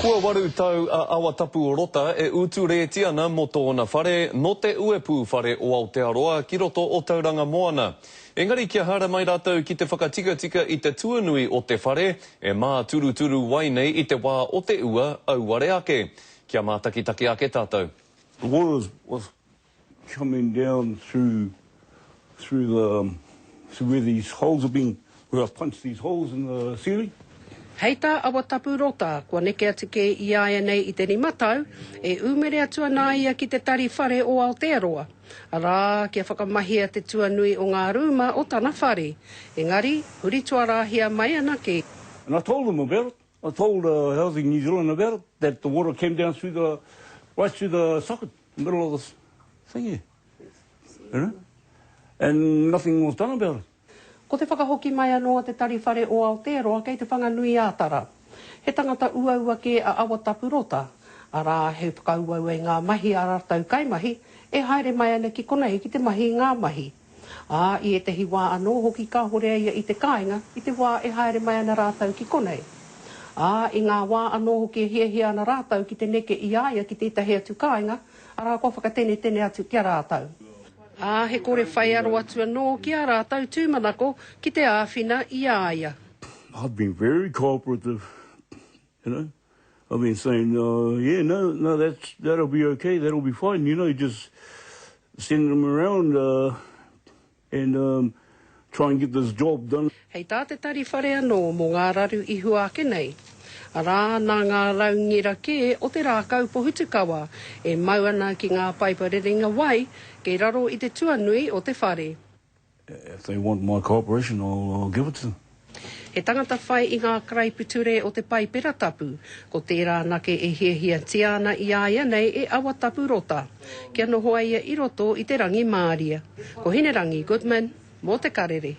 Kua 8 tau a Awatapu Rota e utu rēti ana mō tōna whare nō te uepū whare o Aotearoa ki roto o Tauranga Moana. Engari kia haere mai rātou ki te whakatikatika i te tuanui o te whare e māturuturu wai nei i te wā o te ua auare ake. Kia mātakitaki ake tātou. The water was coming down through through the um, through where these holes have been where I've punched these holes in the ceiling. Hei tā Awatapu Rota, kua neke atu kē i a ia nei i te 5 tau, e umere atu ana a ia ki te Tari Whare o Aotearoa, arā, kia whakamahia te tuanui o ngā rūma o tana whare. Engari, huri tuarāhia mai ana kē. And I told them about it. I told uh, Housing New Zealand about it, that the water came down through the, right through the socket, the middle of the thing here. You know? And nothing was done about it. Ko te whakahoki mai anō a te Tari Whare o Aotearoa kei Te Whanganui-ā-Tara. He tangata uaua kē a Awatapu Rota, arā, he whakauaua i ngā mahi a rātou kaimahi e haere mai ana ki konei ki te mahi i ngā mahi. Ā, i ētehi wā anō hoki kāhore a ia i te kāinga i te wā e haere mai ana rātou ki konei. Ā, i ngā wā anō hoki e hiahia ana rātou ki te neke i a ia ki tētahi atu kāinga, arā, kua whakatenetene atu ki a rātou. Ā, he kore whaiaro atu anō ki ā rātou tūmanako ki te āwhina i a ia. I've been very cooperative, you know. I've been saying, uh, yeah, no, no, that's, that'll be okay, that'll be fine, you know, just send them around uh, and um, try and get this job done. Hei tā te Tari Whare anō mō ngā raru i hua ake nei, arā, nā ngā rau ngira kē o te rākau pohutukawa e mau ana ki ngā paipa rerenga wai kei raro i te tuanui o te whare. If they want my cooperation, I'll, I'll give it to them. He tangata whai i ngā karaipiture o te Paipera Tapu, ko tērā anake e hiahiatia ana i a ia nei e Awatapu Rota, kia noho ai ia i roto i te rangimārie. Ko Hinerangi Goodman, mō Te Karere.